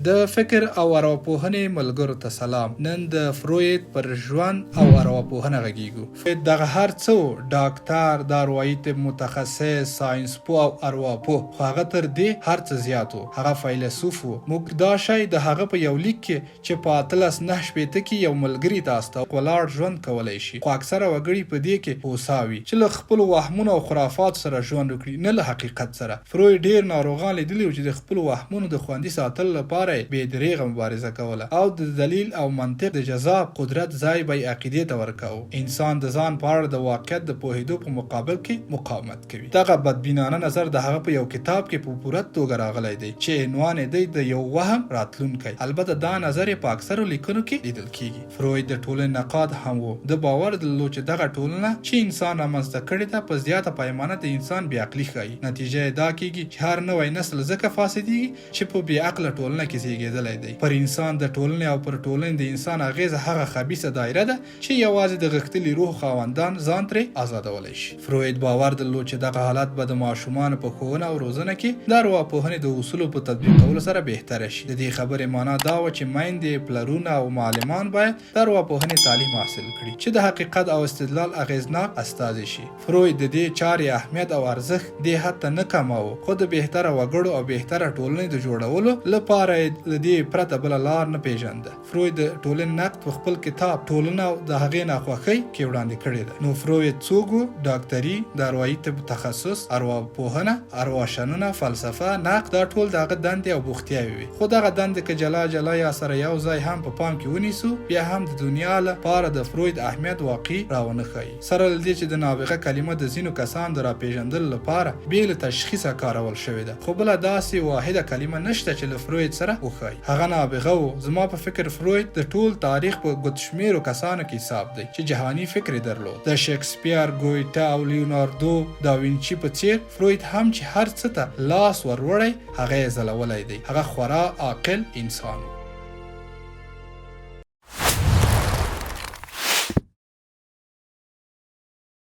د فکر او ارواپوهنې ملګرو ته سلام. نن د فروید پر ژوند او ارواپوهنه غږیږو. فروید دغه هر څه و، ډاکتر، د اروايي طب متخصص، ساینسپوه او ارواپوه، خو هغه تر دې هر څه زیات و. هغه فیلسوف و. موږ دا شی د هغه په یو لیک کې چې په 1869 کې یو ملګري ته استاوه، ولاړ ژوند کولای شي، خو اکثره وګړي په دې کې هوسا وي، چې له خپلو وهمونو او خرافاتو سره ژوند وکړي، نه له حقیقت سره. فروید ډېر ناروغان لیدلي وو چې د خپلو وهمونو د خوندي ساتلو لپاره یې بې درېغه مبارزه کوله او د دلیل او منطق د جذاب قدرت ځای به یې عقیدې ته ورکاوه. انسان د ځان په اړه د واقعیت د پوهېدو په مقابل کې مقاومت کوي. دغه بدبینانه نظر د هغه په یو کتاب کې په پوره توګه راغلی دی چې عنوان یې دی د یو وهم راتلونکی. البته دا نظر یې په اکثرو لیکنو کې لیدل کېږي. فروید د ټولنې نقاد هم و. ده باور درلود چې دغه ټولنه چې انسان رامنځته کړې ده په زیاته پیمانه د انسان بې عقلي ښايي. نتیجه یې دا کېږي چې هر نوی نسل ځکه فاسدېږي چې په بې عقله ټولنه کې زېږېدلی دی. پر انسان د ټولنې او پر ټولنې د انسان اغېزه هغه خبیثه دایره ده چې یوازې د غښتلي روح خاوندان ځان ترې ازادولی شي. فروید باور درلود چې دغه حالت به د ماشومانو په ښوونه او روزنه کې د ارواپوهنې د اصولو په تطبیقولو سره بهتره شي. د دې خبرې مانا دا وه چې میندې، پلرونه او معلمان باید د ارواپوهنې تعلیم حاصل کړي چې د حقیقت او استدلال اغېزناک استازي شي. فروید د دې چارې اهمیت او ارزښت دې حد ته نه کماوه، خو د بهتره وګړو او بهتره ټولنې د جوړولو له پاره یې له دې پرته بله لار نه پېژنده. فروید د ټولنې نقد په خپل کتاب، ټولنه او د هغې ناخوښۍ، کې وړاندې کړې ده. نو فروید څوک و؟ ډاکتري، د اروايي طب تخصص، ارواپوهنه، ارواښننه، فلسفه، نقد، دا ټول د هغه دندې او بوختیاوې وې. خو دغه دندې که جلا جلا یا سره یو ځای هم په پام کې ونیسو، بیا هم د دنیا له پاره د فروید اهمیت واقعي راونه ښايي. سره له دې چې د نابغه کلمه د ځینو کسانو د راپېژندلو له پاره بې له تشخیصه کارول شوې ده، خو بله داسې واحده کلمه نشته چې له فروید سره وښايي. هغه نابغه و. زما په فکر فروید د ټول تاریخ په ګوتشمېرو کسانو کې حساب دی چې جهاني فکر یې درلود. د شکسپیر، ګویټه او لیوناردو داوینچي په څېر فروید هم چې هر څه ته لاس ور وړی هغه یې ځلولی دی. هغه خورا عاقل انسان و.